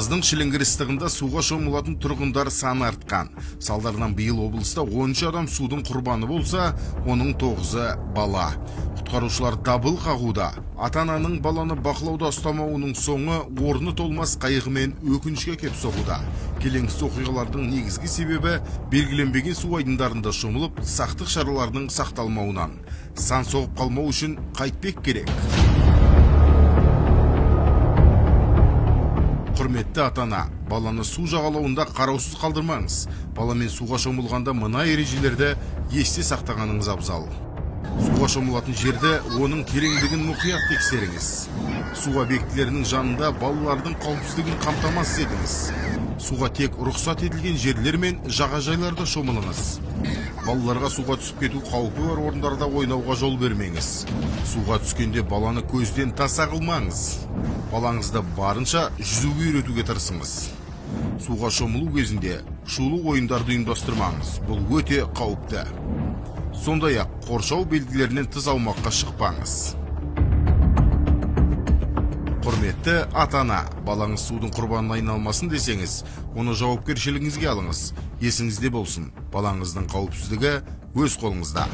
Жаздың шіліңгір ыстығында суға шомылатын тұрғындар саны артқан. Салдарынан биыл облыста 13 адам судың құрбаны болса, оның 9-ы бала. Құтқарушылар дабыл қағуда. Ата-ананың баланы бақылауда ұстамауының соңы орны толмас қайғы мен өкінішке кеп соғуда. Келеңсіз оқиғалардың негізгі себебі белгіленбеген су айдындарында шомылып, сақтық шараларының сақталмауынан. Сан соғып қалмау үшін қайтпек керек. Құрметті ата-ана, баланы су жағалауында қараусыз қалдырмаңыз. Баламен суға шомылғанда мына ережелерді есте сақтағаныңыз абзал. Суға шомылатын жерді, оның тереңдігін мұқият тексеріңіз. Су объектілерінің жанында балалардың қауіпсіздігін қамтамасыз етіңіз. Суға тек рұқсат етілген жерлер мен жағажайларда шомылыңыз. Балаларға суға түсіп кету қаупі бар орындарда ойнауға жол бермеңіз. Суға түскенде баланы көзден таса қылмаңыз. Балаңызды барынша жүзуге үйретуге тырысыңыз. Суға шомылу кезінде шулы ойындарды ұйымдастырмаңыз. Бұл өте қауіпті. Сондай-ақ қоршау белгілерінен тыс аумаққа шықпаңыз. Құрметті ата-ана, балаңыз судың құрбанына айналмасын десеңіз, оны жауапкершілігіңізге алыңыз. Есіңізде болсын, балаңыздың қауіпсіздігі өз қолыңызда.